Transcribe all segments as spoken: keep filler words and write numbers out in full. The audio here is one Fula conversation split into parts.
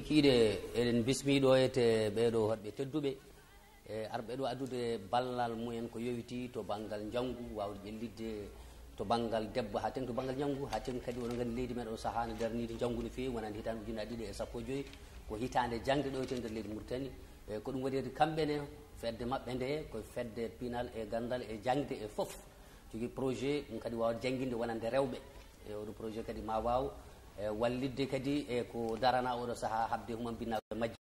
Kiiɗe, eɗen bismii ɗo ete ɓeeɗo hoɗɓe tedduɓe, e arɓe ɗo addude ballal mumen ko yowiti to banngal njanngu, waawde ƴellitde to banngal debbo, haa teŋ to banngal njanngu, haa teŋ kadi oɗon nganndi leydi men o sahaa ne darniiɗi njanngu no feewi, wonande hitaande ujunnaji ɗiɗi e sappo e joyi, ko hitaande jaŋde ɗo ete nder leydi Mauritanie. E ko ɗum waɗi ete kamɓe ne, fedde maɓɓe nde, ko fedde pinal e ganndal e jaŋde e fof. Jogii projet ɗum kadi waawde jannginde wonande rewɓe. E oɗo projet kadi ma waaw, e wallitde kadi e ko darana oɗo sahaa haɓde human binnago e majje.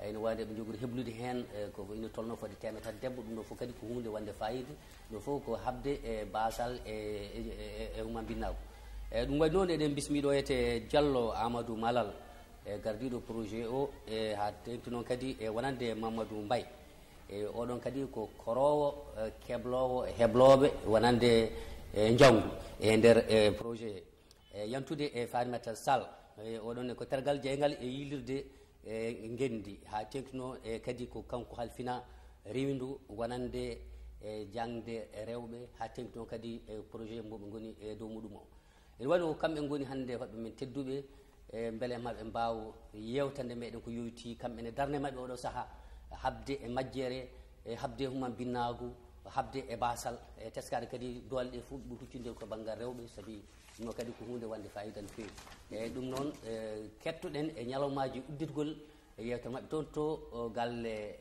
Eyyi, no waawde ɓe njogori heblude heen, e ko ina tolno fodde teemedere debbo, ɗum ɗo fof kadi ko huunde wonde fayida. Ɗum fof ko haɓde e baasal e, e, e, e human binnago. E ɗum waɗi noon eɗen bismii ɗo ete Diallo Amadou Malal, e gardiiɗo projet o, e haa teŋti noon kadi e wonande Mamadou Mbaye. E oɗon kadi ko koroowo, e kebloowo e heblooɓe wonande e njanngu e nder e projet he. E yantude e Fatimata Sall, e oɗon ne ko tergal jeyngal e yiilirde e ngenndi, haa teŋtino e kadi ko kanko halfina rewindu wonande e jaŋde rewɓe, haa teŋtino kadi e projet mo ɓe ngoni e dow muɗum o. Ene waɗi ko kamɓe ngoni hannde hoɗɓe men tedduɓe, e mbele maɓe mbaaw yeewtande meɗen ko yowiti kamɓe ne darnde maɓɓe oɗo sahaa, haɓde e majjere, e haɓde human binnaagu, haɓde e baasal, e teskaade kadi doole ɗe fof ɗum huccunde ko banngal rewɓe, sabi ɗum o kadi ko huunde wonde fayida no feewi. E ɗum noon, e kettoɗen e ñalawmaaji udditgol e yeewtere maɓɓe toon to, o, galle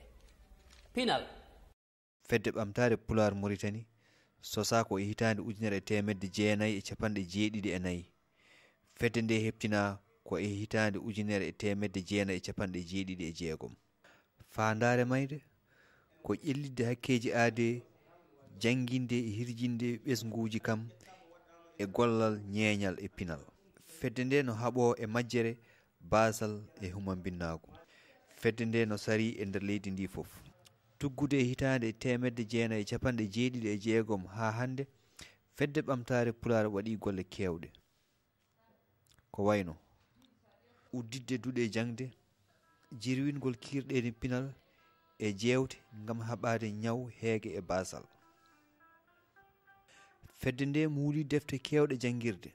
pinal. Fedde Ɓamtaare Pulaar Moritani sosaa ko e hitaande ujunere e teemedde jeenayi e capanɗe jeeɗiɗi e nayi. Fedde nde heɓtinaa ko e hitaande ujunere e teemedde jeenayi e capanɗe jeeɗiɗi e jeegom. Faandaare mayre ko ƴellitde hakkeeji aadee, jannginde e hirjinde ɓesnguuji kam e gollal ñeeñal e pinal. Fedde nde no haɓoo e majjere baasal e human binnaagu. Fedde nde no sarii e nder leydi ndi fof. Tuggude e hitaande teemedde jeenayi e capanɗe jeeɗiɗi e jeegom haa hannde, Fedde Ɓamtaare Pulaar waɗii golle keewɗe. Ko wayno udditde duɗe jaŋde, jirwingol kiirɗeeni pinal e jeewte ngam haɓaade ñaw heege e baasal. Fedde nde muuli defte keewɗe janngirde.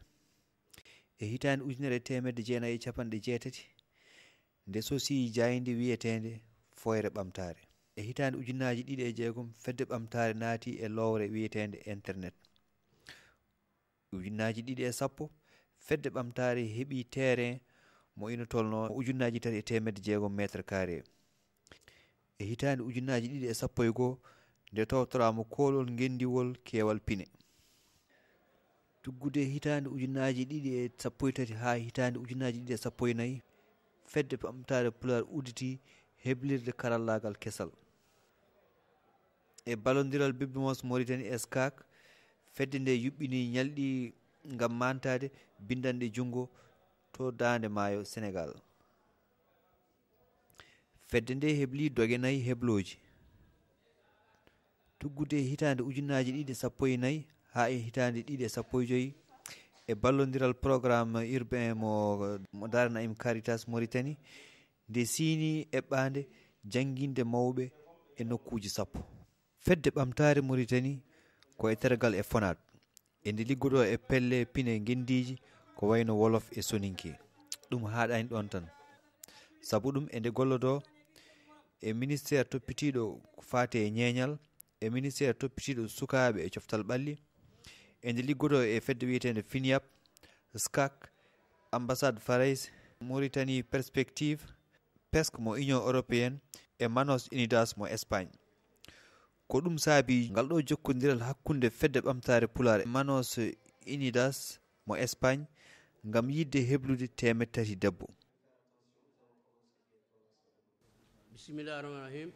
E hitaande ujunere e teemedde jeenayi e capanɗe jeetati, nde sosi jaaynde wiyeteende Fooyre Ɓamtaare. E hitaande ujunnaaji ɗiɗi e jeegom, Fedde Ɓamtaare naati e lowre wiyeteende Internet. Ujunnaaji ɗiɗi e sappo, Fedde Ɓamtaare heɓi terrain mo ina tolnoo ujunnaaji tati e teemedde jeegom mètres carrés. E hitaande ujunnaaji ɗiɗi e sappo e goo, nde tawtoraama koolol ngenndiwol keewal pine. Tuggude e hitaande ujunnaaji ɗiɗi e sappo e tati haa hitaande ujunnaaji ɗiɗi e sappo e nayi, Fedde Ɓamtaare Pulaar udditi heblirde karallaagal kesal. E ballondiral Bibimos Mauritanie e SCAC, fedde nde yuɓɓini ñalɗi ngam maantaade binndanɗe junngo to daande maayo Senegaal. Fedde nde hebli doge nayi heblooji. Tuggude e hitaande ujunnaaji ɗiɗi e sappo e nayi haa e hitaande ɗiɗi e sappo e joyi, e ballondiral programme urbain mo, mo Daara Naim Caritas Mauritanie, nde siini eɓɓaande jannginde mawɓe e nokkuuji sappo. Fedde Ɓamtaare Mauritanie ko e tergal e Fonat. Ende liggodoo e pelle pine ngenndiiji ko wayno Wolof e Soninke. Ɗum haaɗaani ɗoon tan. Sabu ɗum ende gollodoo e ministeer toppitiiɗo ko faati e ñeeñal, e ministeer toppitiiɗo sukaaɓe e coftal ɓalli. Ende liggodoo e fedde wiyeteende FINIAP, SCAC, ambassade Farayse, Mauritanie Perspective, PESC mo Union Européenne e Manos Unidas mo Espagne. Ko ɗum saabi ngal ɗo jokkondiral hakkunde Fedde Ɓamtaare Pulaar e Manos Unidas mo Espagne ngam yiɗde heblude teemeɗɗe tati debbo. Bismillah ar-Rahman ar-Rahim.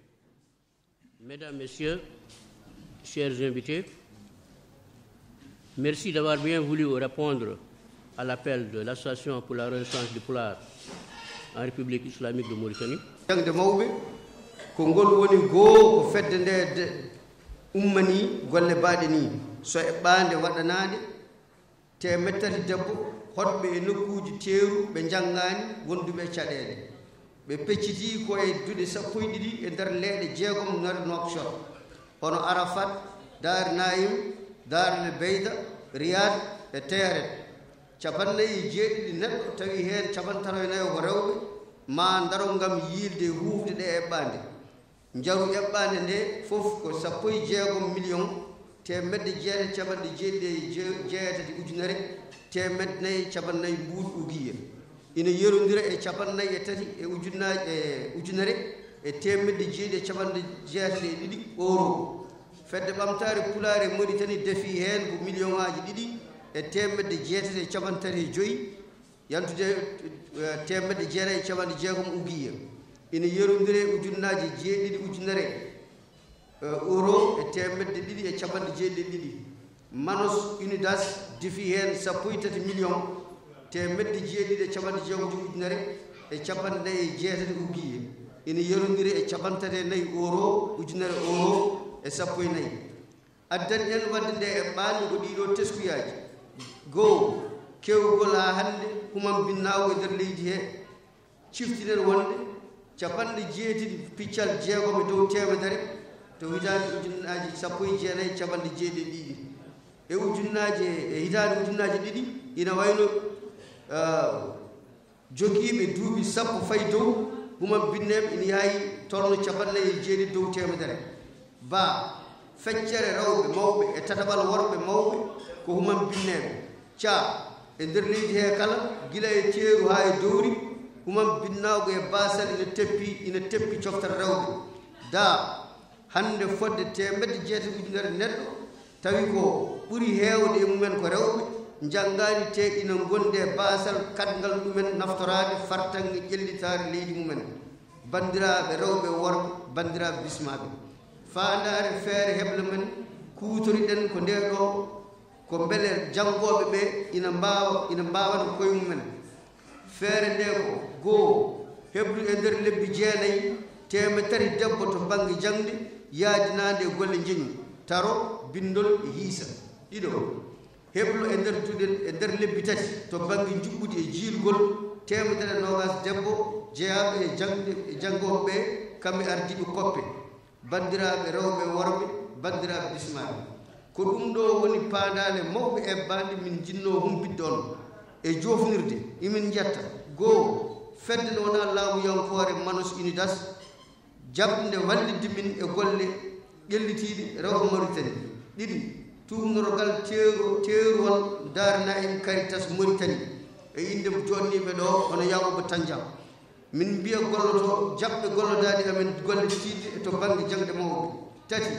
Mesdames, Messieurs, chers invités, merci d'avoir bien voulu répondre à l'appel de l'Association pour la Renaissance du Pulaar en République Islamique de Mauritanie. Jaŋde mawɓe, ko ngol woni goo ko fedde nde de ummanii golle baaɗe nii, so eɓɓaande waɗanaade teemettati debbo hoɗɓe e nokkuuji teeru ɓe njanngaani wonduɓe e caɗeele. Ɓe peccitii ko e duɗe sappo e ɗiɗi e nder leeɗe jeegom nder Nouakchott, hono Arafat, Dar Naim, Dar el Beida, Riyad e Teret. Capannayi e jeeɗiɗi neɗɗo, tawi heen capantato e nayo ko rewɓe, ma ndaro ngam yiilde huufde ɗe eɓɓaande. Njaru eɓɓaande nde fof ko sappo e jeegom miliyoŋ teemedde jeetati capanɗe jeeɗiɗi e je-, jeetati ujunere teemedde nayi capanɗe nayi mbuuɗi ugiya. Ina yerondira e capanɗe nayi e tati e ujunnaaje, e ujunere e teemedde jeeɗiɗi e capanɗe jeetati e ɗiɗi euro. Fedde Ɓamtaare Pulaar e Moritani defi heen ko miliyoŋaaji ɗiɗi e teemedde jeetati e capanɗe tati e joyi, yantude, eh, teemedde jeetati e capanɗe jeegom ugiya. Ina yerondira e ujunnaaje jeeɗiɗi ujunere, eh, euro e teemedde ɗiɗi e capanɗe jeeɗiɗi e ɗiɗi. Manos Unidas defi heen sappo e tati miliyoŋ teemedde jeeɗiɗi e capanɗe jeegom ujunere e capanɗe nayi e jeetati ugiya. Ina yerondira e capanɗe tati e nayi euro, ujunere euro e sappo e nayi. Addani en waɗde nde eɓɓaande ko ɗiɗo teskuyaaji. Goo, keewgol haa hannde humambinnaagu e nder leydi he, ciftinen wonde capanɗe jeetati piccal jeegom e dow teemedere to hitaande ujunnaaje sappo e jeenayi capanɗe jeeɗiɗi e ɗiɗi. E ujunnaaje, e hitaande ujunnaaje ɗiɗi ina wayno, ah, jogiiɓe duuɓi sappo fayi dow, humambinneeɓe ina yaawi tolno capanɗe nayi e jeeɗiɗi dow teemedere. Ba, feccere rewɓe mawɓe e tataɓal worɓe mawɓe ko humambinneeɓe. Ca, e nder leydi he kala, gila e teeru haa e dowri, humambinnaagu e baasal ina teppi, ina teppi coftal rewɓe. Da, hannde fodde teemedde jeetati ujunere neɗɗo, tawi ko ɓuri heewde e mumen ko rewɓe, njanngaani te ina ngondi e baasal kaɗngal ɗumen naftoraade fartaŋŋe ƴellitaare leydi mumen. Banndiraaɓe rewɓe e worɓe, banndiraaɓe bismaaɓe, faandaare feere heble men kuutoriɗen ko ndee ɗoo, ko mbele janngooɓe ɓe ina mbaawa, ina mbaawana koye mumen. Feere nde ko, goo, heblu e nder lebbi jeenayi, teemedere debbo to bannge jaŋde yaadinaande e golle njeñu, taro, binndol e hiisa. Ɗiɗo, heblu e nder duɗe, e nder lebbi tati to bannge njuɓɓudi e jiilgol, teemedere noogas debbo jeyaaɓe e jaŋde, e janngooɓe ɓe, kamɓe ardiiɓe koppe. Banndiraaɓe rewɓe e worɓe, banndiraaɓe bismaaɓe, ko ɗum ɗo woni paandaale mawɓe eɓɓaande min njinnoo humpitde on e joofnirde. Imin njetta, goo, fedde nde wonaa laamuyankoore Manos Unidas, jaɓnde wallitde min e golle ƴellitiiɗe rewɓe Mauritanie. Ɗiɗi, tuugnorgal teeru-, teeruwal Daaru Naim Caritas Mauritanie e innde joɗɗiniiɓe ɗo, hono Yakuba Tandian. Min mbiya golloto jaɓɓe gollodaaɗi amen golle tiiɗɗe to bannge jaŋde mawɓe. Tati,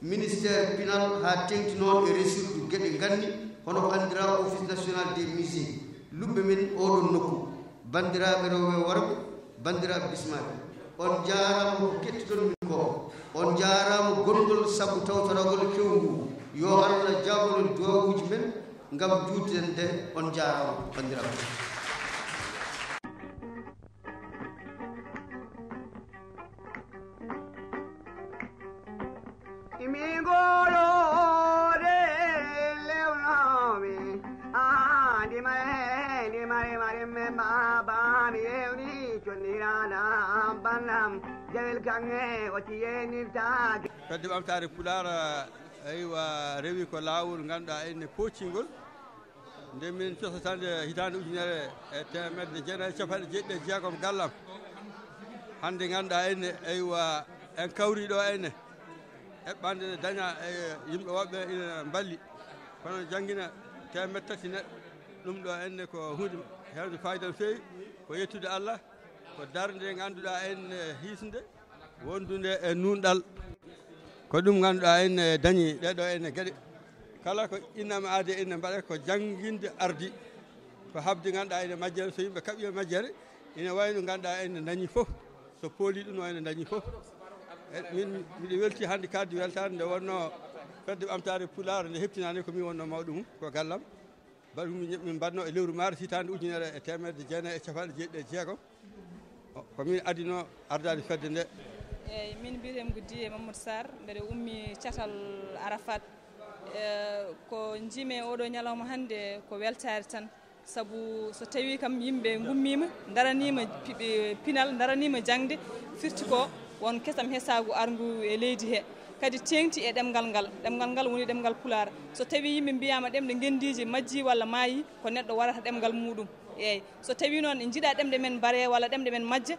ministère pinal haa teeŋti noon e resirdu geɗe nganni, hono ko anndiraa Office National des Musées, luɓɓe men oɗon nokku. Banndiraaɓe rewɓe e worɓe, banndiraaɓe bismaaɓe, on njaaraama ko kettiɗon min ko. On njaaraama gonngol sabu tawtoragol kewu ngu. Yo Allah jaabano duwawuuji men ngam juutden nde. On njaaraama, banndiraaɓe. Imi ngolo de lewnoomi, ah, ndima e, ndima e, mari me baba mi ewni, connirana bannam, jawel kaŋŋe o ciyenirtaake. Fedde Ɓamtaare Pulaar, eywa, rewi ko laawol ngannduɗaa ene poocingol. Nde min cosatande hitaande ujunere e teemedde jeenayi e capanɗe jeeɗiɗi e jeegom gallam. Hannde ngannduɗaa ene, eywa, en kawri ɗo ene. Eɓɓande ne daña e yimɓe woɓɓe ina mballi. Kono janngina teemedde tati neɗɗo, ɗum ɗo enne ko huunde heewde fayida no feewi. Ko yettude Allah, ko darnde ngannduɗaa enne hiisnde. Wondude e nuunɗal, ko ɗum ngannduɗaa en, eh, dañi ɗee ɗoo en geɗe. Kala ko innama aade en mbaɗa ko jannginde ardi, ko haɓde ngannduɗaa ene majjere, so yimɓe kaɓii e majjere, ina wayi no ngannduɗaa en dañi fof, so pooli ɗum o ene dañi fof. E min, miɗo welti hannde kadi weltaade nde wonnoo Fedde Ɓamtaare Pulaar nde heɓtinaani ko min wonnoo mawɗo mum, ko gallam. Mbaɗ-, min mbaɗno e lewru mars hitaande ujunere e teemedde jeenayi e capanɗe jeeɗiɗi e jeegom. O, ko min adino ardaade fedde nde. Eeyi, min mbiyetee-mi ko Diye Mamadou Sarr, mbeɗa ummi catal Arafat. Eh, ko njiimi oɗo ñalawma hannde ko weltaare tan, sabu so tawii kam yimɓe ngummiima, ndaraniima pi-, ɓe pinal, ndaraniima jaŋde, firti ko won kesam hesaagu arngu e leydi he. Kadi teeŋti e ɗemngal ngal. Ɗemngal ngal woni ɗemngal Pulaar. So tawii yimɓe mbiyaama ɗemɗe ngenndiije majjii walla maayii, ko neɗɗo waɗata ɗemngal muuɗum. Eey, so tawii noon en njiɗaa ɗemɗe men mbaree walla ɗemɗe men majja,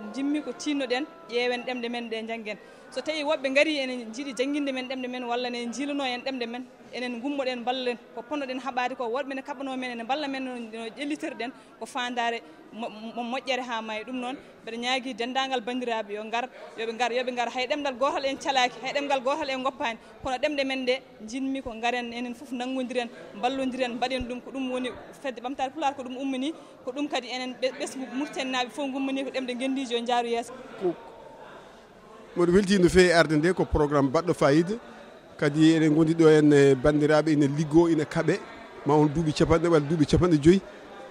njimmi ko tiinno-ɗen, ƴeewen ɗemɗe men ɗe, njanngen. So tawii woɓɓe ngarii ene njiɗi jannginde men ɗemɗe men walla ne njiilanoo en ɗemɗe men, enen ngummo-ɗen, mballen. Ko potno-ɗen haɓaade ko, woɗɓe ne kaɓanoo men, ene mballa men no, no ƴellitiri-ɗen, ko faandaare mo-, mo-, moƴƴere haa maayi. Ɗum noon, mbeɗa ñaagii denndaangal banndiraaɓe yo ngar, yo ɓe ngar, yo ɓe ngar. Hay ɗemɗal gootal en calaaki, hay ɗemngal gootal en ngoppaani, kono ɗemɗe men ɗe, njiɗmi ko ngaren enen fof nanngondiren, mballondiren, mbaɗen ɗum. Ko ɗum woni Fedde Ɓamtaare Pulaar, ko ɗum ummini, ko ɗum kadi enen ɓe-, ɓesngu Muritaninaaɓe fof ngummini ko ɗemɗe ngenndiije, yo njaaru yeeso. Ko, mboɗo weltii no feewi arde nde, ko programme baɗɗo fayida. Kadi eɗen ngondi ɗo en e banndiraaɓe ina liggoo, ina kaɓe, ma on duuɓi capanɗe walla duuɓi capanɗe joyi,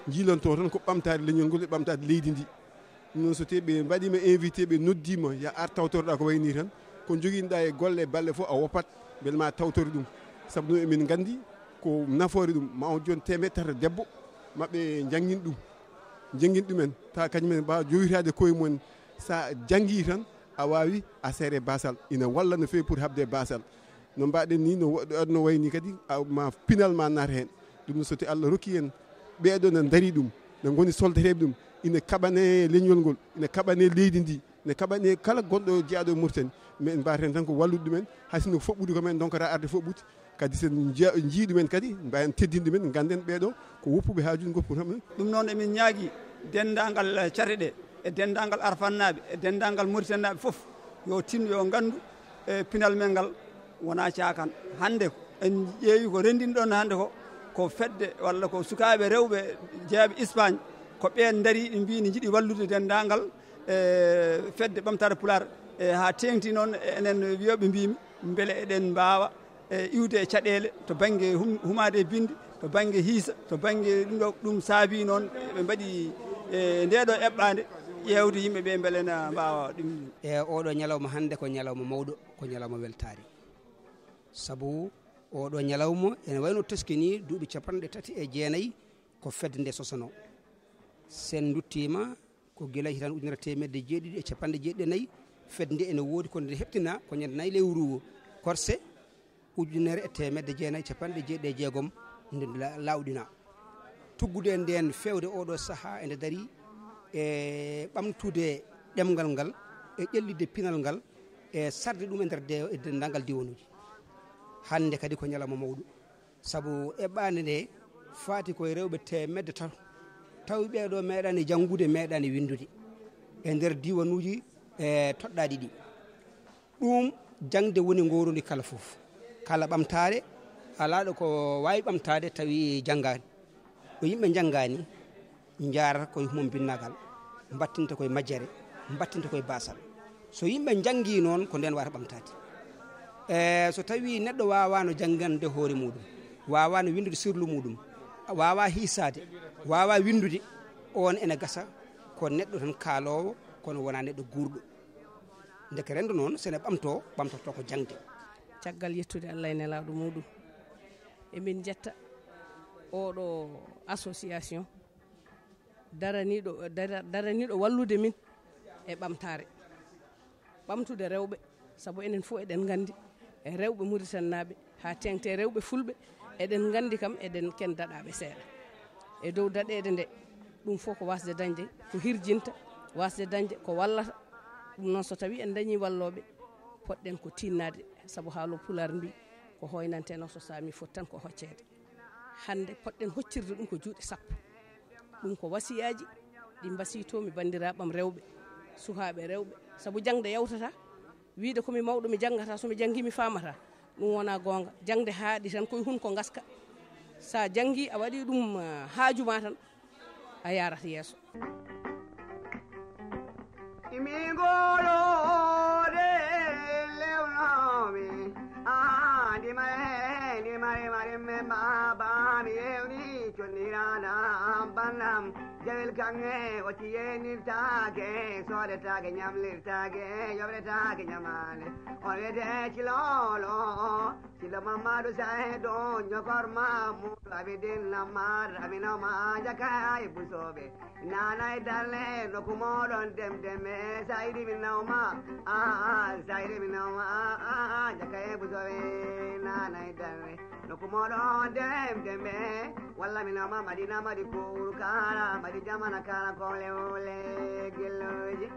njiilanto tan ko ɓamtaade leñol ngol e ɓamtaade leydi ndi. Ɗum noon, so tawii ɓe mbaɗiima invité, ɓe noddiima, ya ar tawtoroɗaa ko wayi nii tan, ko njogiɗaa e golle e balle fof a woppat, mbele ma tawtore ɗum. Sabu ɗum emin nganndi ko nafoore ɗum, ma on jooni teemedde tata debbo, maɓɓe njanngin ɗum, njanngin ɗumen, tawa kañum en mbaawa jowitaade koye mum en. Sa janngii tan, a waawi a seere baasal, ina walla no feewi pour haɓde e baasal. No mbaɗen ni, no wa-, ɗo aduna wayi ni kadi, a, ma pinal ma naata heen. Ɗum no so tawii Allah rokki en ɓeeɗo ne ndarii ɗum, ne ngoni soldateeɓe ɗum, ina kaɓane leñol ngol, ina kaɓane leydi ndi, ina kaɓane kala gonɗo jeyaaɗo e Mauritanie. Mais en mbaawata heen tan ko wallude ɗumen, hay sinno ko foɓɓude ko men ndonkata arde foɓɓude. Kadi so en njiya-, njii ɗumen kadi, mbaawen teddinde ɗumen, ngannden ɓeeɗo ko woppuɓe haajuuji ngoppu tan. Ɗum noon emin ñaagi denndaangal cate ɗe, e denndaangal Arfannaaɓe, e denndaangal Muritaninaaɓe fof, yo tinno, yo nganndu, e pinal men ngal wonaa caakaan. Hannde ko en ƴeewi ko renndinɗon hannde ko, ko fedde walla ko sukaaɓe rewɓe jeyaaɓe Espagne, ko ɓeen ndarii, ɓe mbii ne njiɗi wallude denndaangal, e, Fedde Ɓamtaare Pulaar, e, haa teeŋti noon enen wiyooɓe mbiimi mbele eɗen mbaawa, e, iwde e caɗeele to bannge hum-, humaade e binndi, to bannge hiisa, to bannge ɗum ɗo, ɗum saabii noon ɓe mbaɗi, e, ndee ɗo eɓɓaande ƴeewde yimɓe ɓe mbele na mbaawa ɗum. E oɗo ñalawma hannde ko ñalawma mawɗo, ko ñalawma weltaare. Sabu oɗo ñalawma ene wayno teskini duuɓi capanɗe tati e jeenayi ko fedde nde sosanoo. Sen nduttiima ko gila hitan ujunere teemedde jeeɗiɗi e capanɗe jeeɗiɗi e nayi, fedde nde ene woodi kono nde heɓtina ko ñande nayi lewru korse ujunere e teemedde jeenayi capanɗe jeeɗiɗi e jeegom nde la-, lawɗina. Tuggude e ndeen feewde oɗo sahaa ene darii e ɓamtude ɗemngal ngal, e ƴellitde pinal ngal, e sarde ɗum e nder de-, e denndaangal diwanuuji. Hannde kadi ko ñalawma mawɗo. Sabu eɓɓaande nde faati koye rewɓe teemedde tato, tawi ɓeeɗo meeɗaani janngude, meeɗaani winndude e nder diwanuuji, e toɗɗaaɗi ɗi. Ɗum jaŋde woni ngoorundi kala fof. Kala ɓamtaare, alaa ɗo ko waawi ɓamtaade tawi janngaani. Ɗo yimɓe njanngaani, njaarata koye humom binnaagal, mbattinta koye majjere, mbattinta koye baasal. So yimɓe njanngii noon, ko ndeen wata ɓamtaade. E so tawii neɗɗo waawaano janngande hoore muuɗum, waawaano winndude sirlu muuɗum, waawaa hiisaade, waawaa winndude, oon ene gasa ko neɗɗo tan kaaloowo, kono wonaa neɗɗo guurɗo. Ndeke renndo noon, so ene ɓamtoo, ɓamtortoo ko jaŋde. Caggal yettude Allah e nelaaɗo muuɗum, emin njetta oɗo association daraniiɗo, dara-, daraniiɗo wallude min e ɓamtaare, ɓamtude rewɓe, sabu enen fof eɗen nganndi, e rewɓe Muritaninaaɓe, haa teeŋti e rewɓe Fulɓe, eɗen nganndi kam, eɗen ken daɗaaɓe seeɗa. E dow daɗeede nde, ɗum fof ko waasde dañde ko hirjinta, waasde dañde ko wallata. Ɗum noon, so tawii en ndañii wallooɓe, potɗen ko tiinnaade, sabu haalo Pulaar mbii, ko hoynanteno so saami foti tan ko hocceede. Hannde potɗen hoccirde ɗum ko juuɗe sappo. Ɗum ko wasiyaaji ɗi mbasiytoomi banndiraaɓe am rewɓe, sukaaɓe rewɓe, sabu jaŋde yawtata, wiyde ko mi mawɗo, mi janngataa, so mi janngii mi faamataa. Ɗum wonaa goonga. Jaŋde haaɗi tan koye hun ko ngaska. So a janngii, a waɗii ɗum, ah, haaju ma tan, a yaarat yeeso. Imi ngoloore lewnoomi, ah, ndima e ndima e mari me baaba mi ewni conniraana bannam. Jawel kaŋŋe o ciyenirtaake, soodetaake, ñamlirtaake, yoɓretaake ñamaande. O wiyetee Cilolo, Cilo Mamadu Saydu, Ñokor Mamudu Abidin Namar, Aminama Jakay Busooɓe. Naanay darle nokku mooɗon dem deme, Saydi mi nawma, ah, ah, Saydi mi nawma, ah, ah, ah, Jakay Busooɓe. Naanay darle nokku mooɗon dem deme, walla mi nawma Madina Madi Kuuru Kaara, Madi Jamana Kaara, ko lewle gelooji.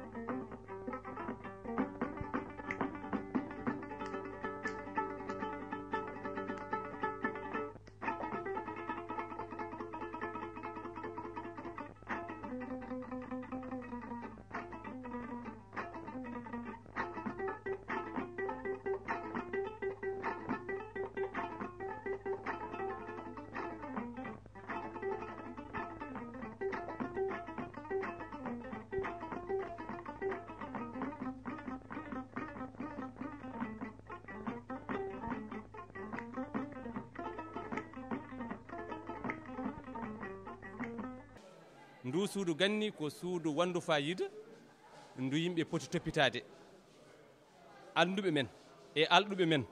Ndu suudu ganni ko suudu wanndu faayiida, ndu yimɓe poti toppitaade. Annduɓe men e alɗuɓe men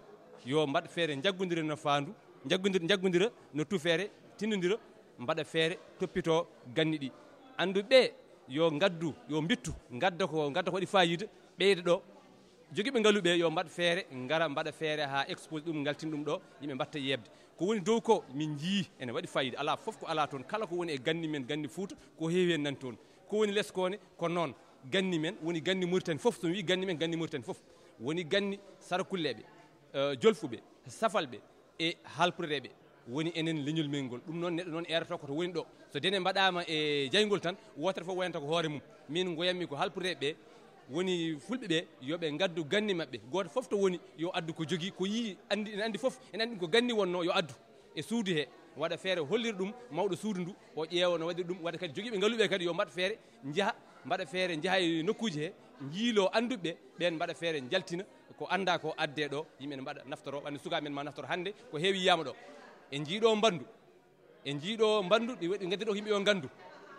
yo mbaɗ feere, njaggondira no faandu, njaggondir-, njaggondira no tufeere, tindondira, mbaɗa feere toppitoo ganni ɗi. Annduɓe ɓe yo ngaddu, yo mbittu, ngadda ko, ngadda ko waɗi faayiida, ɓeyda ɗo. Jogiiɓe ngalu ɓe yo mbaɗ feere, ngara mbaɗa feere haa expose ɗum, ngaltin ɗum ɗo, yimɓe mbaɗta yeeɓde. Ko woni dow ko, min njiyii ene waɗi faayiida. Alaa fof ko alaa toon. Kala ko woni e ganni men, ganni Fuuta, ko heewi heen nani toon. Ko woni les ko ne, ko noon. Ganni men woni ganni Mauritanie fof. So mi wii ganni men, ganni Mauritanie fof. Woni ganni Sarakulleeɓe, eh, Jolfuɓe, Safalɓe e Haalpureeɓe. Woni enen leñol men ngol. Ɗum noon, neɗɗo noon eerata ko to woni ɗo. So dene mbaɗaama e jayngol tan, wootere fof wonanta ko hoore mum. Min ngoyanmi ko Haalpureeɓe ɓe, woni Fulɓe ɓe, yo ɓe ngaddu ganni maɓɓe. Gooto fof to woni, yo addu ko jogii, ko yii, anndi, ene anndi fof, ene anndi ko ganni wonnoo, yo addu e suudu he, waɗa feere hollira ɗum mawɗo suudu ndu, o ƴeewa no waɗira ɗum. Waɗa kadi jogiiɓe ngalu ɓe kadi yo mbaɗ feere, njaha, mbaɗa feere, njaha e nokkuuji he, njiiloo annduɓe ɓe, ɓeen mbaɗa feere, njaltina ko anndaa ko addee ɗo, yimɓe ne mbaɗa, naftoroo, wano sukaaɓe men maa naftoro hannde, ko heewi yiyaama ɗo. En njiyii ɗo mbanndu, en njiyii ɗo mbanndu, ɗi waɗi, ngaddi ɗo ko yimɓe yo nganndu.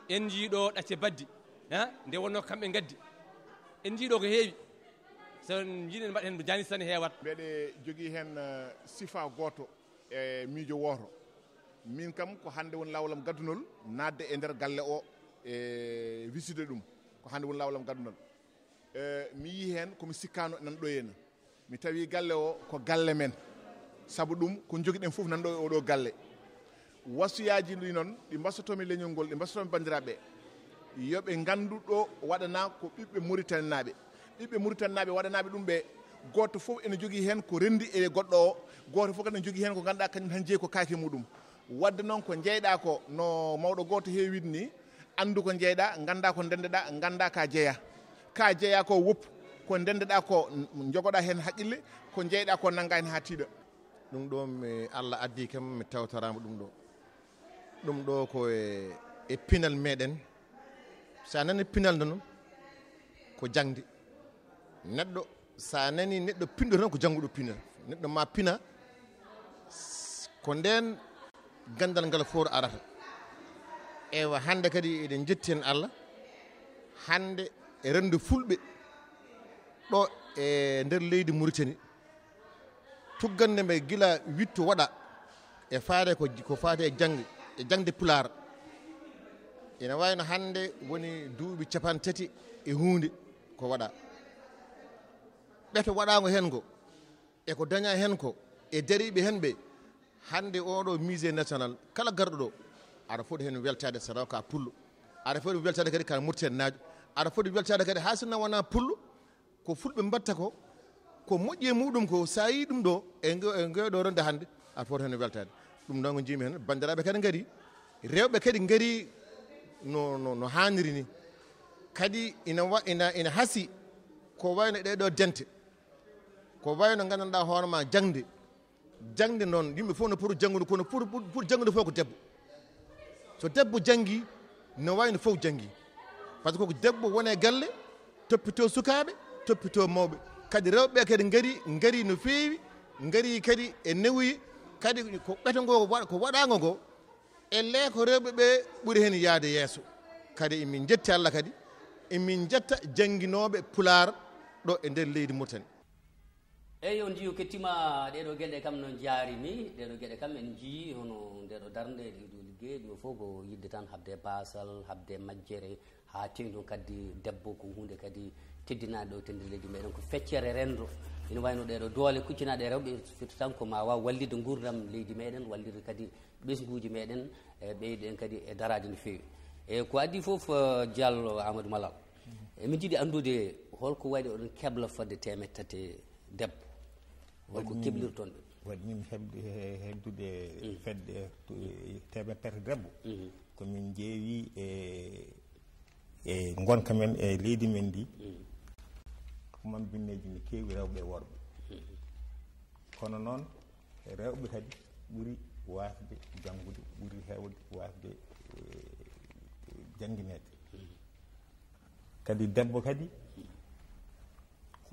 En njiyii ɗo ɗacce baddi, ha, nde wonnoo ko kamɓe ngaddi. En njiyii ɗo ko heewi. So en njiyii, en mbaɗa heen no jaani sane heewat. Mbeɗe jogii heen, eh, sifa gooto e miijo wooto. Min kam ko hannde woni laawol am gaddunol naatde e nder galle o e wisitude ɗum. Ko hannde woni laawol am gaddunol. Eh, mi yii heen ko mi sikkaano nan ɗo henna. Mi tawi galle o ko galle men. Sabu ɗum ko jogiɗen fof nan ɗo e oɗo galle. Wasiyaaji ɗi noon ɗi mbasotoomi leñol ngol, ɗi mbasotoomi banndiraaɓe. Yo ɓe nganndu ɗo waɗanaa ko ɓiɓɓe Muritaninaaɓe. Ɓiɓɓe Muritaninaaɓe waɗanaaɓe ɗum ɓe, gooto fof ene jogii heen ko renndi e goɗɗo o, gooto fof kadi ene jogii heen ko ngannduɗaa kañum tan jeyi ko kaake muɗum. Waɗde noon ko jeyɗaa ko, no mawɗo gooto heewi wiide ni, anndu ko jeyɗaa, nganndaa ko ndenndeɗaa, nganndaa ka jeyaa. Ka jeyaa ko woppu, ko ndenndeɗaa ko, n-, njogoɗaa heen haqqille, ko jeyɗaa ko nanngaa heen haa tiiɗa. Ɗum ɗo mi, Allah addi kam mi tawtoraama ɗum ɗo. Ɗum ɗo ko e, e pinal meɗen. So a nani pinal noon, ko jaŋde. Neɗɗo, so a nani neɗɗo pinɗo tan, ko jannguɗo pina. Neɗɗo ma pina, s-, ko ndeen ganndal ngal fof arata. Ewa, hannde kadi eɗen njetti heen Allah. Hannde e renndo Fulɓe ɗo e nder leydi Mauritanie, tuggande mbe gila witto waɗa e faade ko, ko faati e jaŋde, e jaŋde Pulaar. Ina wayno hannde woni duuɓi cappanɗe tati e huunde ko waɗa. Ɓeto waɗaango heen ngo, e ko dañaa heen ko, e dariiɓe heen ɓe, hannde oɗo musée national, kala garɗo ɗo, aɗa foti heen weltaade so tawa ka pullo. Aɗa foti weltaade kadi ka Mauritanie naajo. Aɗa foti weltaade kadi haa sinno wonaa pullo, ko Fulɓe mbaɗta ko, ko moƴƴi e muɗum ko, so a yii ɗum ɗo, e ngo-, e ngoɗo renndo hannde, aɗa foti heen weltaade. Ɗum noon ko njiimi heen, banndiraaɓe kadi ngari, rewɓe kadi ngari no, no, no haaniri ni. Kadi ina wa-, ina, ina hasii ko wayno ɗee ɗo dente, ko wayno nganndanɗaa hoore ma jaŋde. Jaŋde noon, yimɓe fof no poti janngude, kono poti, poti, poti janngude fof ko debbo. So debbo janngi, no wayi no fof janngi. Par ce que ko debbo woni e galle, toppitoo sukaaɓe, toppitoo mawɓe. Kadi rewɓe kadi ngari, ngari no feewi, ngari kadi e newuya. Kadi ko ɓeto ngo wa-, ko waɗaango ngo, e lee ko rewɓe ɓe ɓuri heen yahde yeeso. Kadi emin njetti Allah kadi, emin njetta jannginooɓe Pulaar ɗo e nder leydi Mauritanie. Eyi, on njiyu kettima ɗeɗo geɗe kam no jaarimi, ɗeɗo geɗe kam en njii hono ndeɗo darnde, ɗiɗo liggey, ɗum fof ko yidde tan haɓde baasal, haɓde majjere, haa tewti noon kadi debbo ko huunde kadi teddinaade ɗo teddude leydi meɗen, ko feccere renndo. Ina wayno ɗeɗo doole kuccinaaɗe rewɓe, firti tan ko ma waaw wallitde nguurndam leydi meɗen, wallitde kadi ɓesnguuji meɗen, e ɓeyden kadi e daraade no feewi. E ko adii fof, eh, Diallo Amadou Malal, emin njiɗi anndude holko waɗi oɗon kebla fodde teemedde tati debbo? Holko keblirton ɓe? Waɗi min heɓde, he-, heɓdude fedde, eh, teemedde tati debbo. Ko min njeewi e, e ngonka men e leydi men ndi. Human binneeji no keewi rewɓe e worɓe. Kono noon, rewɓe kadi ɓuri waasde janngude, ɓuri heewde waasde, eh, janngineede. Kadi debbo kadi,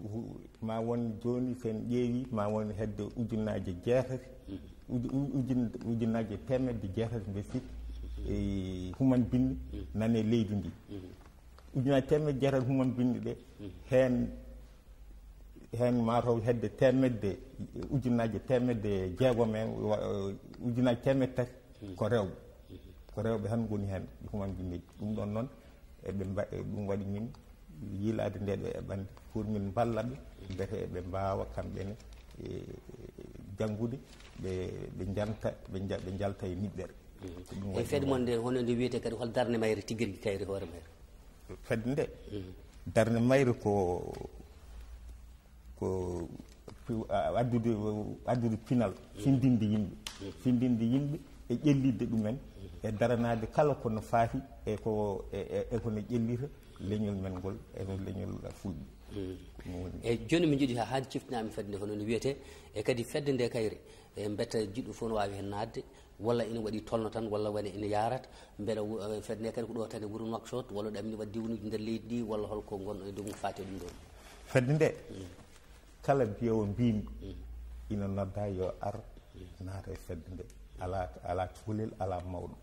hu-, ma won jooni, so en ƴeewi, ma won hedde ujunnaaje jeetati, uju-, u-, ujun-, ujunnaaje teemedde jeetati, mbe sikki, e human binndi nane leydi ndi. Ujunnaaje teemedde jeetati human binndi ɗe, heen, heen mataw hedde teemedde, ujunnaaje teemedde jeegom en, wa-, ujunnaaje teemedde tati ko rewɓe. Ko rewɓe tan ngoni heen, human binndi. Ɗum ɗon noon, eɓe mba-, e ɗum waɗi min yiilaade nde ɗo e ɓanndu, pour min mballa ɓe, mbete eɓe mbaawa kamɓe ne, e, janngude, ɓe, ɓe njanta, ɓe nja-, ɓe njalta e niɓɓere. Ko ɗum E waɗi fedde ɗum mon waɗi. Nde, hono nde wiyetee kadi, hol darnde mayre tigi rigi kayri hoore mayre? Fedde nde, darnde mayre ko, ko fi-, a-, addude, addude pinal, findinde yimɓe, findinde yimɓe e ƴellitde ɗumen, e daranaade kala ko no faati e ko, e, e, e ko no ƴellita leñol men ngol, e no leñol Fulɓe. Ɗum woni. E jooni min njiɗi haa, haa ciftinaami fedde nde, hono no wiyetee, e kadi fedde nde kayre, e mbetta jiɗɗo fof no waawi heen naatde, walla ina waɗi tolno tan, walla wone ina yaarata, mbela wu-, eh, fedde nde kadi ko ɗo tan e wuro Nouakchott, walla ɗo amin waɗi diwnuuji nder leydi ndi, walla holko ngon e dow ko faati e ɗum ɗon? Fedde nde, kala mbiyewo mbimi, ina nodda yo ar naata e fedde nde. Alaa, alaa cukalel, alaa mawɗo.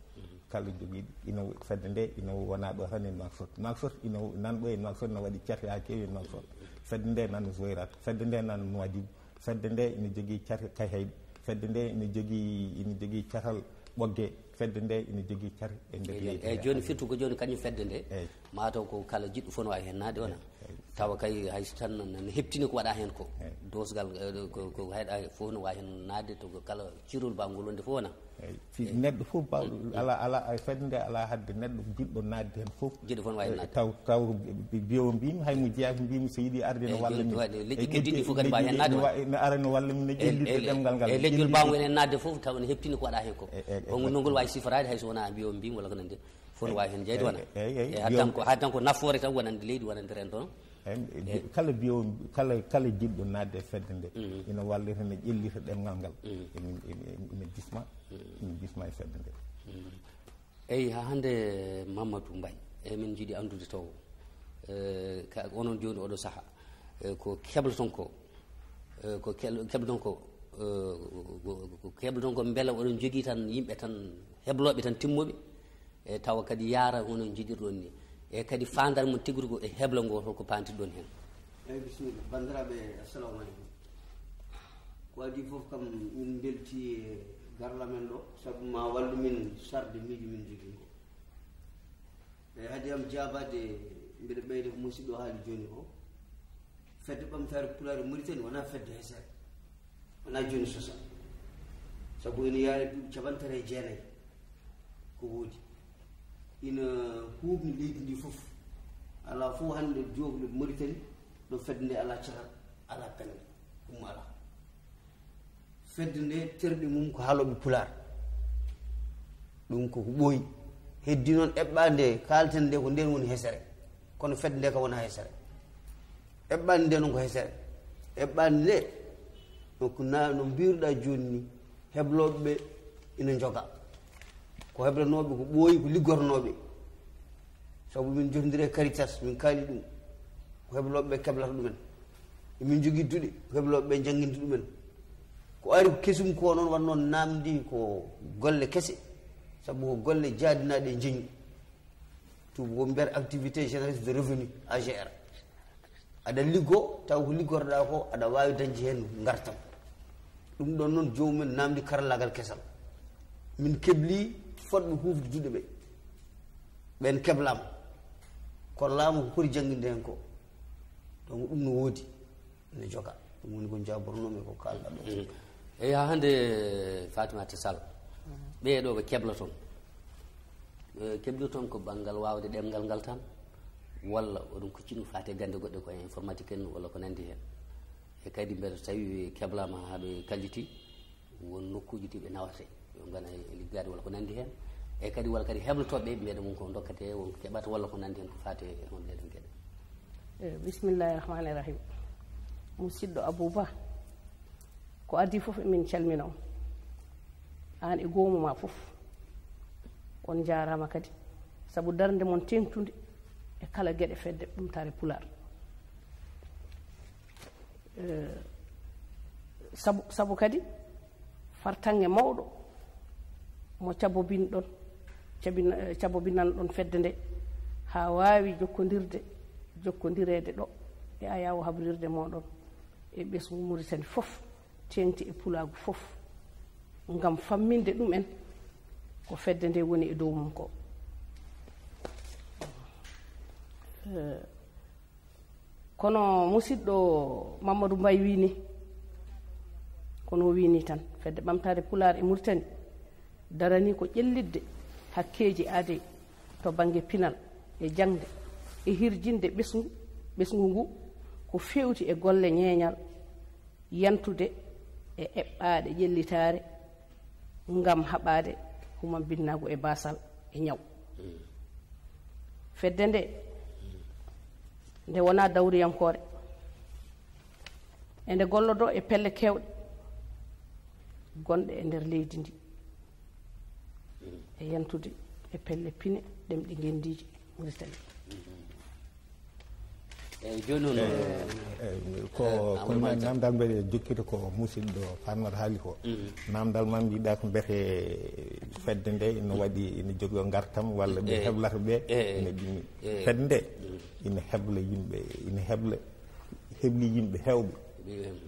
Kala jogiiɗo, ina fedde nde, ina wona ɗo tan e Nouakchott. Nouakchott ina nan ɗo e Nouakchott, ina waɗi cate haa keewi e Nouakchott. Fedde nde nan Zouérate, fedde nde nan Nouadhibou, fedde nde ina jogii cate Kayhayɗi, fedde nde ina jogii, ina jogii catal Ɓoggee, fedde nde ina jogii cate e nder leydi. Eyi, jooni firti ko jooni kañum fedde nde, eyi, mataw ko kala jiɗɗo fof no waawi heen naatde wona. Eyi. Tawa kay hay so tan ne heɓtini ko waɗa heen ko. Eyi. Doosgal, eh, ko, ko hayɗa fof no waawi heen naatde, to ko kala cirol ba ngol wonde fof wona. Eyi. Fi-, eyi, neɗɗo fof baawɗo, alaa, alaa, ay fedde nde alaa hadde neɗɗo jiɗɗo naatde heen fof. Jiɗɗo fof no waawi heen naatde. Taw, taw bi-, bi-, biyewo mbimi, hay mo jeyaa ko mbimi, so yiɗi arde no walla min. Waɗi leƴƴi keddiiɗi fof kadi mbaawi heen naatde. No wa-, no ara no walla min e ƴellitde ɗemngal ngal. E leƴƴol ba ngol en naatde fof, tawa ne heɓtini ko waɗa heen ko. E, e, e, ko ngol waawi siforaade hay so wonaa biyewo mbimi walla ko nanndi. Fof no waawi heen jeyde wona. Eyi, eyi, eyi. E, haɗtan ko, haɗtan ko nafoore tan wonande leydi, wonande renndo. Eyi, kala biyewo, kala, kala jiɗɗo naatde e fedde nde, ina wallita, ina ƴellita ɗemngal ngal. Ina, ina, ina bisma, ina bisma e fedde nde. Eyi, haa hannde Mamadou Mbaye, emin njiɗi anndude taw, eh, ka, onon jooni oɗo sahaa, eh, ko kebloton ko, eh, ko kel-, kebloton ko, eh, ko, ko, ko kebloton ko mbela oɗon njogii tan yimɓe tan heblooɓe tan timmuɓe, e tawa kadi yaara hono njiɗirɗon ni, e kadi faandar mon tigi ko e heblo ngo, holko paantirɗon heen? Eyi, bisimilla. Banndiraaɓe, assalamu aleykum. Ko adii fof kam, min mbeltii e garal amen ɗo, sabu ma wallu min sarde miijo min njogii ngo. E hade am jaabaade, mbiɗa ɓeyda ko musidɗo haali jooni ko. Fedde Ɓamtaare Pulaar e Mauritanie wonaa fedde hesere. Wonaa jooni sosa. Sabu ina yaari duuɓi cappanɗe tati e jeenayi ko woodi. Ina huuɓni leydi ndi fof. Alaa fof hannde jookle Mauritanie ɗo fedde nde alaa catal, alaa pelle, ɗum alaa. Fedde nde terɗe mum ko haalooɓe Pulaar. Ɗum ko ko ɓooyi. Heddi noon eɓɓaande nde kaalten nde ko ndeen woni hesere. Kono fedde nde kam wonaa hesere. Eɓɓaande nde noon ko hesere. Eɓɓaande nde, no ko na-, no mbiruɗaa jooni ni, heblooɓe ɓe ina njoga. Ko heblanooɓe ko ɓooyi, ko liggotonooɓe. Sabu min njotondiri e Caritas, min kaali ɗum. Ko heblooɓe ɓe keblata ɗumen. Emin njogii duɗe, ko heblooɓe ɓe njannginta ɗumen. Ko ari ko kesum ko noon, wonnoo naamndi ko golle kese, sabu ko golle jaadinaaɗe e njeñu. Tuubu ko mbiyata activité génératrice de revenu, A G R. Aɗa liggo, taw ko liggorɗaa ko, aɗa waawi dañde heen ngartam. Ɗum ɗoon noon, joomumen naamndi karallaagal kesal. Min keblii fotɓe huufde juuɗe ɓe. Ɓeen keblaama. Kono laamu ko poti jannginde heen ko. Donc, ɗum no woodi, ene joga. Ɗum woni ko njaabornoomi ko kaalɗaa ɗo. Mm. Eyi, haa hannde, Fatimata Sall, ɓee ɗo ɓe kebla toon. Ɓe kebli toon ko banngal waawde ɗemngal ngal tan, walla oɗon kuccini faate gannde goɗɗe ko e informatique en walla ko nanndi heen? E kadi mbeɗa tawi keblaama haa ɓe kalliti, won nokkuuji ɗi ɓe nawata, yo ngana e liggaade walla ko nanndi heen, e kadi walla kadi heblotooɓe ɓe mbiyaɗa mum ko dokkate, won ko keɓata walla ko nanndi heen ko faate e hono ɗeɗon geɗe? Eh, bismillahi rahmani rahim. Musidɗo Abouba, ko adii fof emin calmina on, aan e goomu ma fof. On njaaraama kadi sabu darnde mon teeŋtunde e kala geɗe fedde ɓamtaare Pulaar. Eh, sabu, sabu kadi fartaŋŋe mawɗo mo cabobinɗon, cabin-, eh, cabobinanɗon fedde nde haa waawi jokkondirde, jokkondireede ɗo e ayaawo habrirde mooɗon e ɓesngu Muritani fof, teeŋti e pulaagu fof, ngam famminde ɗum en ko fedde nde woni e dow mum ko. Eh, kono musidɗo Mamadou Mbaye wii ni, kono o wii ni tan, fedde ɓamtaare Pulaar e Muritani darani ko ƴellitde hakkeeji aadee to bannge pinal e jaŋde e hirjinde ɓesngu, ɓesngu ngu ko feewti e golle ñeeñal, yantude e eɓɓaaɗe ƴellitaare ngam haɓaade human binnaagu e baasal e ñaw. Fedde nde, nde wonaa dawriyankoore, ende gollodoo e pelle keewɗe gonɗe e nder leydi ndi, e yantude e pelle pine ɗemɗe ngenndiije Muritani. Eyi, jooni noon, eh, ko, eh, ko Amadou Malick Thiam. Namdal mbeɗe jokkita ko musidɗo Fatmata haali ko. Mhm. Namdal ma mbiɗa ko mbete fedde nde ina waɗi, ina jogii ngartam walla ɓe heblata ɓe, eh, ina ɓinni. Eh. Fedde nde ina hebla yimɓe, ina hebla, hebli yimɓe heewɓe. Ɓe hebla.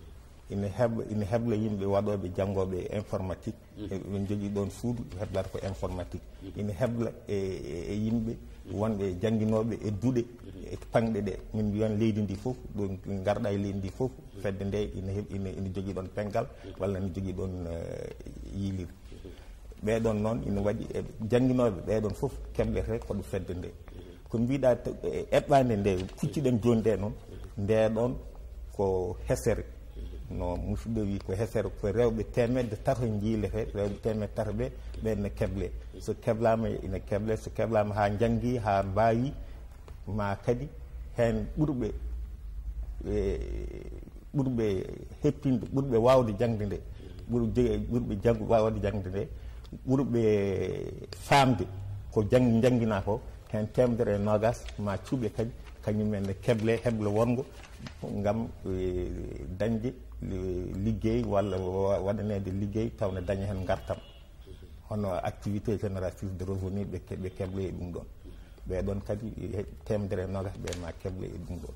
Ina hebla, ina hebla yimɓe waɗooɓe, janngooɓe informatique. Mhm. E, eɓe njogii ɗoon suudu heblata ko informatique. Mhm. Ina hebla e, e, e yimɓe wonɓe jannginooɓe e duɗe, mhm, e panɗe ɗe. Min mbiyan leydi ndi fof, ɗo ngarɗa e leydi ndi fof, mhm, fedde nde ina heb-, ina, ina jogii ɗoon penngal, mhm, walla ina jogii ɗoon, eh, yiilirde. Mhm. Ɓee ɗoon noon ina waɗi e jannginooɓe ɓee ɗoon fof keblete ko ɗo fedde nde. Mhm. Ko mbiɗa te-, e eɓɓaande nde kucciɗen jooni nde noon, nde ɗoon ko hesere. No musidɗo wi ko hesere, ko rewɓe teemedde tato njiilete, rewɓe teemedde tato ɓe, ɓen ne keble. So keblaama ina keble, so keblaama haa njanngi, haa mbaawi, ma kadi heen ɓurɓe, e, ɓurɓe heɓtinde, ɓurɓe waawde jaŋde nde, ɓurɓe, ɓurɓe janngu-, waawde jaŋde nde, ɓurɓe faamde ko jang-, njannginaa ko, heen teemedere e noogaas ma cuuɓe kadi, kañum en ne keble, heble wonngo ngam, eh, dañde, eh, liggey walla wa-, waɗaneede liggey taw ne daña heen ngartam. Hono activité génératrice de revenu, ɓe ke-, ɓe keble e ɗum ɗoon. Ɓee ɗoon kadi, he-, teemedere e noogaas ɓe ma keble e ɗum ɗoon.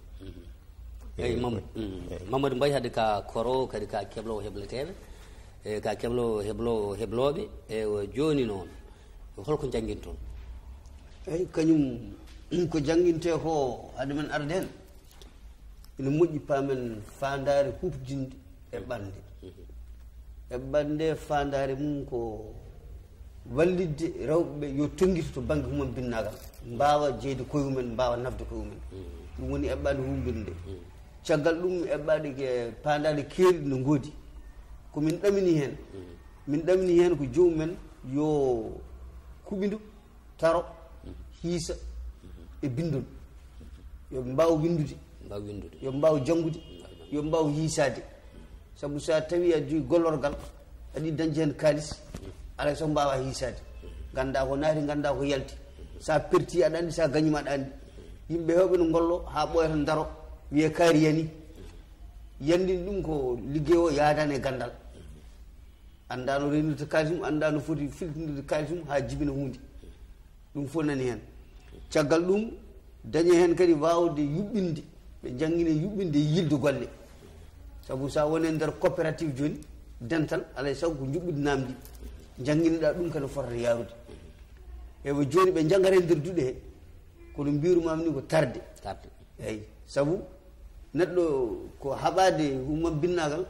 Eyi, Mam-, mm, Mamadou Mbaye, hade ka koro, kadi ka kebloowo hebleteeɓe, e ka kebloowo heblo-, heblooɓe, e o jooni noon, holko njannginton? Eyi, kañum ko janngintee ko, hade men arde heen, ina moƴƴi paamen faandaare huuɓtinde e ɓalnde. E ɓalnde faandaare mum ko wallitde rewɓe ɓe yo tonngito to bannge human binnaagal, mbaawa jeyde koye mumen, mbaawa nafde koye mumen. Mm. Ɗum woni eɓɓaande humbinde nde. Mm. Caggal ɗum, eɓɓaaɗe ke, paandaaɗe keeriɗe no ngoodi. Ko min ɗamini heen. Mm. Min ɗamini heen ko joomum en yo kuɓindo, taro, mm, hiisa, mm, e binndol. Yo ɓe mbaaw winndude. Mbaaw winndude. Yo ɓe mbaaw janngude. Mbaaw janngude. Yo ɓe mbaaw hiisaade. Sabu so a tawi aɗa jogii gollorgal, aɗa yiɗi dañde heen kaalis, alaa e sago mbaawaa hiisaade. Nganndaa ko naati, nganndaa ko yalti. So a perti, aɗa anndi, so a gañiima, aɗa anndi. Yimɓe heewɓe no ngollo haa ɓooya tan, ndaro, wiyee kaari yanii. Yanndin ɗum ko liggey o yaadaani e ganndal. Anndaa no reenirta kaalis mum, anndaa no foti filtinirde kaalis mum haa jibina huunde. Ɗum fof nani heen. Caggal ɗum, dañe heen kadi waawde yuɓɓinde, ɓe njanngine yuɓɓinde e yiilde golle. Sabu so a woni e nder coopérative jooni, dental, alaa e sago ko njuɓɓudi naamndi. Njannginoɗaa ɗum kadi fotata yaarude. Ewa jooni ɓe njanngata e nder duɗe he, kono mbiiru maam ni ko tarde. Tarde. Eyi, sabu neɗɗo ko haɓaade humam binnaagal,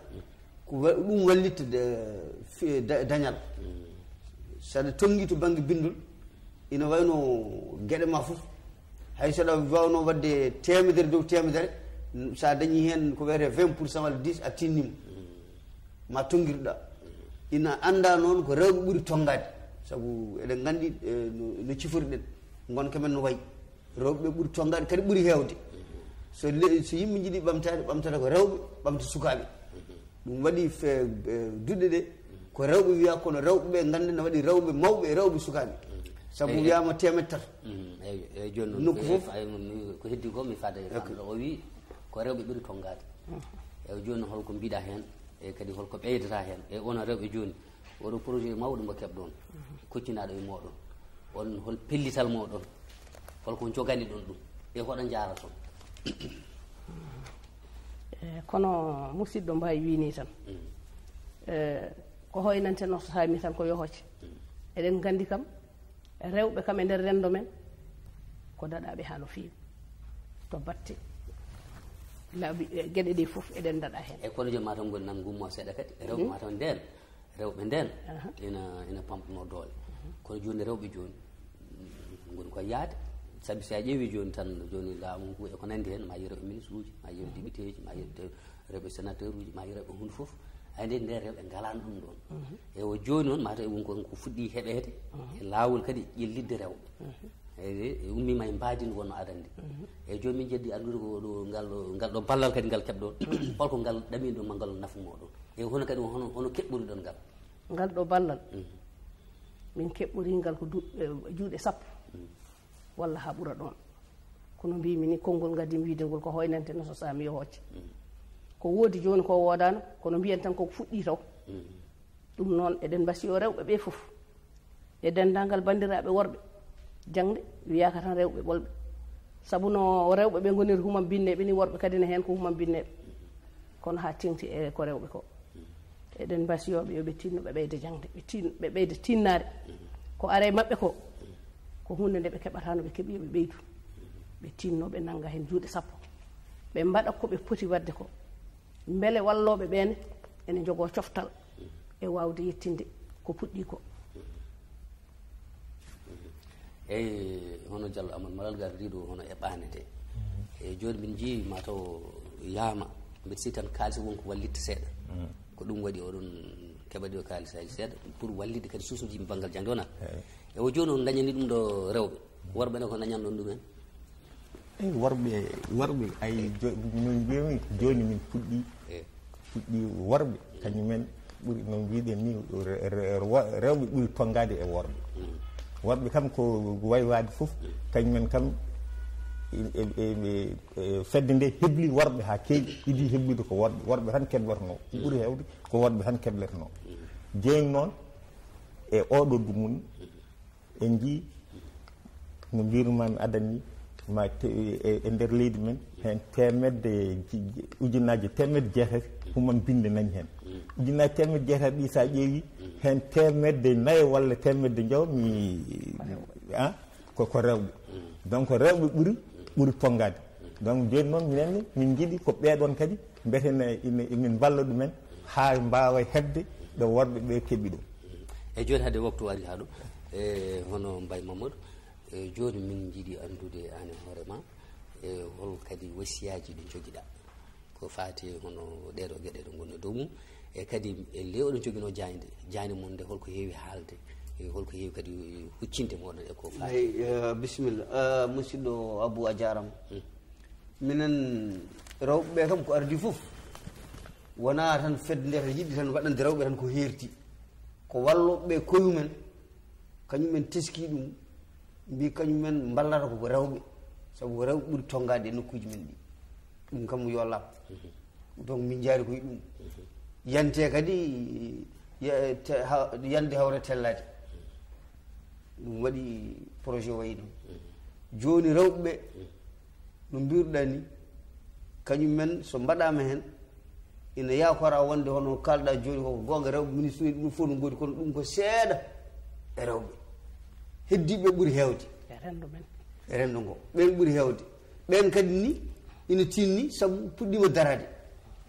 ko wa-, ɗum wallitta de-, fi-, da-, dañal. Saɗa tonngi to bannge binndol, ina wayno geɗe ma fof. Hay saɗa waawno waɗde teemedere dow teemedere, sa dañi heen ko wiyetee vingt pour cent walla dix a tinnima. Ma tonngiruɗa. Ina annda noon ko rewɓe ɓuri tonngaade. Sabu eɗen nganndi, eh, no, no ciforiɗen. Ngonka men no wayi. Rewɓe ɓuri tonngaade, kadi ɓuri heewde. So le-, so yimɓe njiɗi ɓamtaade, ɓamtata ko rewɓe, ɓamta sukaaɓe. Ɗum waɗi fe-, eh, duɗe ɗe, ko rewɓe wiya, kono rewɓe ɓe ngannden no waɗi rewɓe mawɓe e rewɓe sukaaɓe. Sabu wiyaama teemedde tato. Mm, eyi, eyi, jooni noon, nokku ko fof. Fa-, mi-, ko heddi ko, mi faada e faamde o wi, ko rewɓe ɓuri tonngaade. Eyi, jooni noon, holko mbiɗa heen, e kadi holko ɓeydata heen? E onon rewɓe jooni, oɗo projet mawɗo mo keɓɗon, koccinaaɗo e mooɗon, on hol pellital mooɗon? Holko njogani ɗon ɗum? E hoɗo njaaraton? Eh, kono musidɗo Mbaye wini tan. Mm. Eh, ko hoynante no so tawi mi tan ko yohoje. Mm. Eɗen nganndi kam, rewɓe kam e nder renndo men, ko daɗaaɓe haa no feewi. To batte laabi, eh, geɗe ɗe fof eɗen daɗa heen. E kono jooni ma taw ngoni nan ngummo seeɗa kadi. Rewɓe ma taw ndeen. Rewɓe ndeen, ina, ina pamɗunoo doole. Kono jooni rewɓe jooni, mm, ngoni koye yahde. Sabi so a ƴeewi jooni tan, jooni laamu ngu e ko nanndi heen, ma yiy rewɓe ministre uji, ma yiy rewɓe député ji, ma yiy rewɓe, rewɓe sénateur uji, ma yiy rewɓe huunde fof. Hay ndeen ndeen rewɓe ngalaano ɗum ɗoon. E o jooni noon, ma taw e won ko, ko fuɗɗi heɓeede e laawol kadi ƴellitde rewɓe. E, e ummiima e mbaadi ndi wonno adannde. E jooni min njeddi anndude ko ɗo, ngal ɗo, ngal ɗo ballal kadi ngal keɓɗon. Holko ngal ɗaminɗon ma ngal nafu mooɗon? E hono kadi, hono, hono keɓɓoriɗon ngal? Ngal ɗo ballal, min keɓɓori ngal ko du-, eh, juuɗe sappo, walla haa ɓura ɗoon. Kono mbiimi ni, konngol ngaddi wiide ngol ko hoynante no so saami yo hocce. Ko woodi jooni ko woodaano, kono mbiyen tan ko fuɗɗii taw. Ɗum noon, eɗen mbasiyo rewɓe ɓe fof. E denndaangal banndiraaɓe worɓe, jaŋde wiyaaka tan rewɓe ɓolɓe. Sabu no rewɓe ɓe ngoniri humam binneeɓe ni, worɓe kadi ne heen ko humam binneeɓe. Kono haa teeŋti e ko rewɓe ko. Eɗen mbasiyo ɓe yo ɓe tinno, ɓe ɓeyda jaŋde, ɓe tin-, ɓe ɓeyda tinnaare. Ko ara e maɓɓe ko, ko huunde nde ɓe keɓata no ɓe keɓi, yo ɓe ɓeydu. Ɓe tinno, ɓe nannga heen juuɗe sappo. Ɓe mbaɗa ko ɓe poti waɗde ko. Mbele wallooɓe ɓee ne ene njogoo coftal e waawde yettinde ko puɗɗii ko. Eyi, hono Diallo Amadou Malal Gar, riiɗo hono eɓɓaande nde. Eyi, jooni min njii ma taw yaama, mbiɗa sikki tan kaalis won ko wallitta seeɗa. Ko ɗum waɗi oɗon keɓa ɗi o kaalisaaji seeɗa pour wallitde kadi suusuji yimɓe banngal jaŋde, wonaa? Eyi. E o jooni on dañani ɗum ɗo rewɓe, worɓe ne ko dañanɗon ɗum en? Eyi, worɓe, worɓe, ay, jo-, no mbiyami, jooni min puɗɗi, puɗɗi worɓe, kañumen ɓuri, no mbiɗen ni, re-, re-, wa-, rewɓe ɓuri tonngaade e worɓe. Worɓe kam ko waywaade fof, kañumen kam, e, e, e, e, fedde nde hebli worɓe haa keewi, idii heblude ko worɓe, worɓe tan keblornoo. Ko ɓuri heewde ko worɓe tan keblernoo. Jooni noon, e oɗo dumunna, en njii no mbiirumaami adan ni, ma te-, e, e nder leydi men, heen teemedde ji-, ji-, ujunnaaje teemedde jeetati humam binde nani heen. Ujunnaaje teemedde jeetati ɗi, so a ƴeewi, heen teemedde nayo walla teemedde njawo mi, ah, ko, ko rewɓe. Donc, rewɓe ɓuri, ɓuri tonngaade. Donc, jooni noon, minen ne, min njiɗi ko ɓeeɗoon kadi, mbete ne, ina, emin mballa ɗumen, haa mbaawa heɓde ɗo worɓe ɓe keɓi ɗo. E jooni, hade waktu ari haa ɗo, e hono Mbaye Mamadou, e jooni min njiɗi anndude aan e hoore ma, e hol kadi wasiyaaji ɗi njogiɗaa? Ko faati e hono ɗeeɗo geɗe ɗe ngonno dow mum, e kadi e le oɗon joginoo jaaynde, jaaynde mon nde holko heewi haalde, e holko heewi kadi huccinde mooɗon e ko faati? Eyi, eh, bisimilla. Eh, musidɗo Abou, a jaaraama. Hmm. Minen rewɓe ɓe kam ko ardii fof, wonaa tan fedde nde tan yiɗi tan waɗande rewɓe tan ko heerti. Ko wallooɓe ɓe koye mumen, kañum en teskii ɗum, mbii kañum en mballata ko rewɓe, sabu ko rewɓe ɓuri tonngaade e nokkuuji men ɗi. Ɗum kam yo laaɓ. Donc min njaari koye ɗum. Yante kadi, ya-, te-, ha-, yande hawre tellaade. Ɗum waɗi projet wayi ɗum. Jooni rewɓe ɓe, no mbiruɗaa ni, kañum men so mbaɗaama heen, ina yaakora wonde hono kaalɗaa jooni ko, ko goonga, rewɓe ministre uji ɗum fof no ngoodi, kono ɗum ko seeɗa e rewɓe. Heddiiɓe ɓuri heewde. E renndo men. E renndo ngo, ɓeen ɓuri heewde. Ɓeen kadi ni ina tinni sabu puɗɗiima daraade.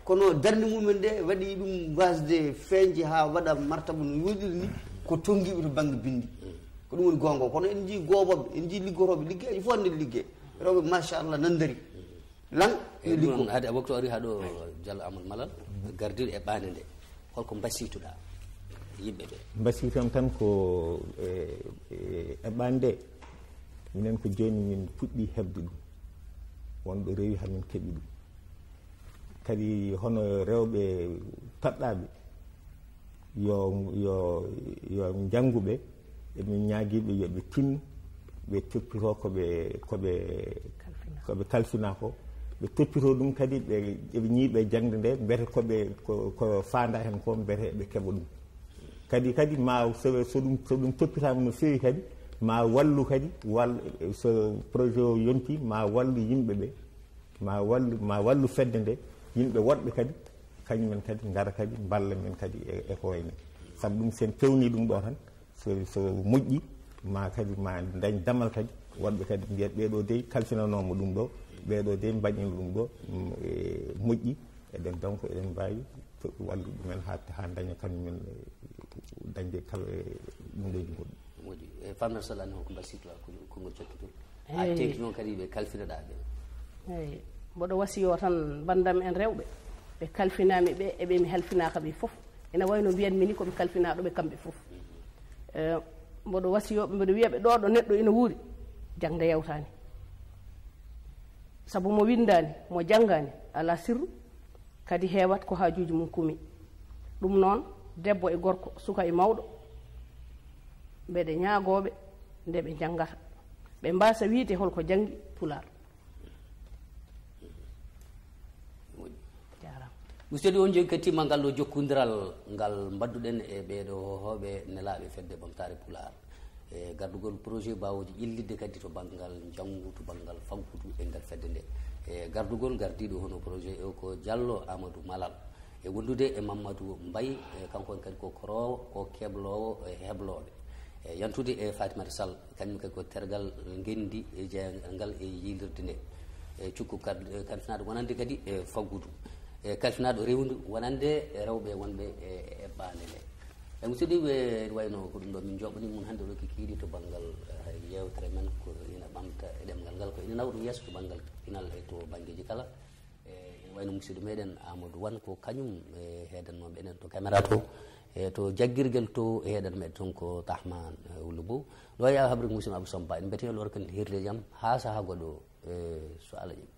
Kono darnde mumen nde waɗi ɗum wasde feeñde haa waɗa martaba no yooɗiri ni, ko tonngiiɓe to bannge binndi. Ko ɗum woni goonga o. Kono en njii goobooɓe, en njii liggotooɓe, liggey fof hannde liggey. Rewɓe, machallah, nan ndari. Lan, eyi, ɗum liggo. Noon, hade waktu ari haa ɗo, Diallo Amadou Malal, gardiiɗo e ɓaande nde. Holko mbasiytoɗaa yimɓe ɓe? Mbasiytam tan ko, e, e, e ɓaande nde, minen ko jooni min puɗɗi heɓde ɗum. Wonɓe rewi haa min keɓi ɗum. Kadi hono rewɓe toɗɗaaɓe, yo, yo, yo njanngu ɓe, emin ñaagii ɓe yo ɓe tinno, ɓe toppitoo ko ɓe, ko ɓe, ko ɓe kalfinaa ko, ɓe toppitoo ɗum kadi, ɓe, eɓe ñiiɓe jaŋde nde, mbete ko ɓe, ko, ko faandaa heen ko, mbete ɓe keɓa ɗum. Kadi, kadi ma so, so ɗum, so ɗum toppitaama no feewi kadi, ma wallu kadi, wal-, so projet o yontii, ma wallu yimɓe ɓe, ma wallu, ma wallu fedde nde, yimɓe woɗɓe kadi, kañum en kadi ngara kadi mballa men kadi e, e ko wayi ni. Sabu ɗum, so en peewnii ɗum ɗo tan, so, so moƴƴi, ma kadi ma dañ damal kadi, woɗɓe kadi mbiyat ɓeeɗo dey kalfinanooma ɗum ɗo, ɓeeɗo dey mbaɗino ɗum ɗo, mm, e moƴƴi, eɗen donc eɗen mbaawi to wallude ɗumen haa, haa daña kañum men, eh, dañde kala, eh, ɗum ɗo e goɗɗum. Moƴƴi. E Pape Nassar Sall, an holko mbasiytoɗaa ko-, konngol cakkitol? A Eey. Teeŋti noon kadi ɓe kalfinaɗaa ɓe. Eey. Mboɗo wasiyoo tan banndam en rewɓe, ɓe kalfinaami ɓe e ɓe mi halfinaaka ɓe fof. Ina wayno mbiyatmi ni ko ɓe kalfinaaɗo ɓe kamɓe fof. Eh, mboɗo wasiyoo ɓe, mboɗo wiya ɓe ɗo ɗo neɗɗo ina wuuri, jaŋde yawtaani. Sabu mo winndaani, mo janngaani, alaa sirru. Kadi heewat ko haajuuji mum kumi. Ɗum noon, debbo e gorko, suka e mawɗo, mbeɗe ñaagoo ɓe nde ɓe njanngata, ɓe mbaasa wiyde hol ko janngi Pulaar. Jaaraama. Musidɓe, on njehi kadi timmal ngal ɗo jokkondiral ngal mbaɗduɗen e ɓeeɗo hohooɓe nelaaɓe Fedde Ɓamtaare Pulaar. E gardugol projet baawooji ƴellitde kadi to banngal njanngu, to banngal faggudu e nder fedde nde. E gardugol gardiiɗo hono projet o ko Diallo Amadou Malal. E wondude e Mamadou Mbaye, e kanko en kadi ko koroowo, ko kebloowo e heblooɓe. E yantude e Fatimata Sall, kañum kadi ko tergal ngenndi e jeyangal e yiilirde nde. E cukko kad-, e kalfinaaɗo wonande kadi e faggudu. E kalfinaaɗo rewndu wonande rewɓe wonɓe e, e ɓaande nde. E musidɗo, ɓe wayno ko ɗum ɗo min njoɓani mun hannde ɗo kikiiɗe to banngal, eh, yeewtere men ko ina ɓamta e ɗemngal ngal, ko ina nawa ɗum yeeso to banngal pinal e to banngeeji kala. E ina wayno musidɗo meɗen Amadou Wan ko kañum e heedannooɓe enen to caméra to, e to jaggirgel to e heedan meɗen toon ko Tahman, eh, Wullo Bow. Ɗo e Al Habrek musidɗo Abou Samba, en mbiyete yo Allah rokku en hirde jam haa sahaa goɗɗo, eh, so Allah jaɓi.